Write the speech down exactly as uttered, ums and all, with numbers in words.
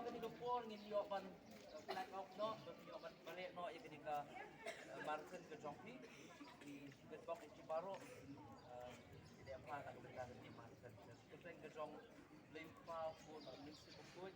Kane ka por ngin ïoh ban, uh, flag off noh, ban ïoh ban parade noh ïa kane ka, uh, marathon ka jong phi. Ngi kyrpad ïa phi baroh, uh, ïa phi ha kane ka marathon. Ka jong Blei Kpa, Khun, Blei Sipakhuid.